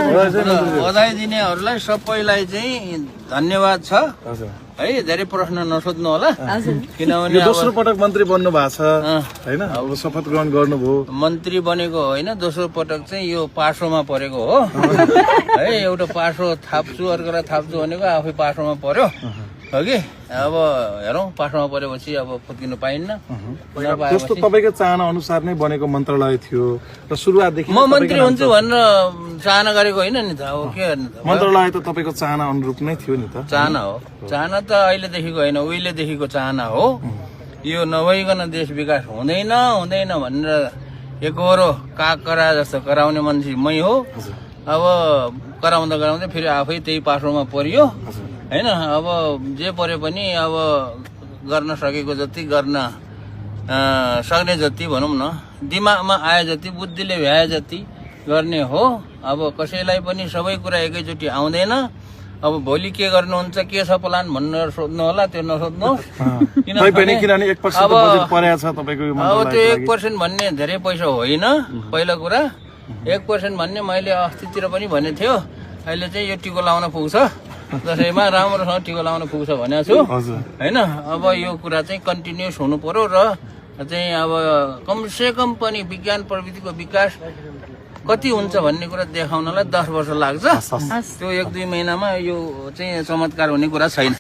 बधाई दिनेहरूलाई सबैलाई चाहिँ धन्यवाद छ है। धेरै प्रश्न नसोध्नु होला किनभने दोस्रो पटक मन्त्री बन्नु भएको छ हैन, अब शपथ ग्रहण गर्नुभयो। मन्त्री बनेको होइन, दोस्रो पटक चाहिँ यो पासोमा परेको हो है। एउटा पासो थाप्छु अर्कोलाई थाप्छु भनेको आफै पासोमा पर्यो हो कि। अब हेरौँ पासोमा परेपछि अब फुत्किनु पाइन्न। जस्तो तपाईँको चाहना अनुसार नै बनेको मन्त्रालय थियो र सुरुवातदेखि म मन्त्री हुन्छु भनेर चाहना गरेको होइन नि त। अब के गर्ने त, मन्त्रालय त तपाईँको चाहना अनुरूप नै थियो नि त। चाहना हो, चाहना त अहिलेदेखिको होइन उहिलेदेखिको चाहना हो। यो नभइकन देश विकास हुँदैन हुँदैन भनेर एकहोरो काग करा जस्तो कराउने मान्छे मै हो। अब कराउँदा कराउँदै फेरि आफै त्यही पासोमा परियो होइन। अब जे परे पनि अब गर्न सकेको जति गर्न सक्ने जति भनौँ न, दिमागमा आए जति बुद्धिले भ्याए जति गर्ने हो। अब कसैलाई पनि सबै कुरा एकैचोटि आउँदैन। अब भोलि के गर्नुहुन्छ के छ प्लान भनेर सोध्नु होला, त्यो नसोध्नुहोस्। किनभने 1% बजेट परेको छ तपाईँको यो अब मन्त्रालयको त्यो लागि। 1% भन्ने धेरै पैसा होइन। पहिलो कुरा 1% भन्ने मैले अस्तितिर पनि भनेको थियो। अहिले चाहिँ यो टिको लाउन पुग्छ, दसैँमा राम्रोसँग टिको लाउन पुग्छ भनेको छु होइन। अब यो कुरा चाहिँ कन्टिन्युस हुनु पर्यो र चाहिँ अब कमसेकम पनि विज्ञान प्रविधिको विकास कति हुन्छ भन्ने कुरा देखाउनलाई 10 वर्ष लाग्छ। त्यो 1-2 महिनामा यो चाहिँ चमत्कार हुने कुरा छैन।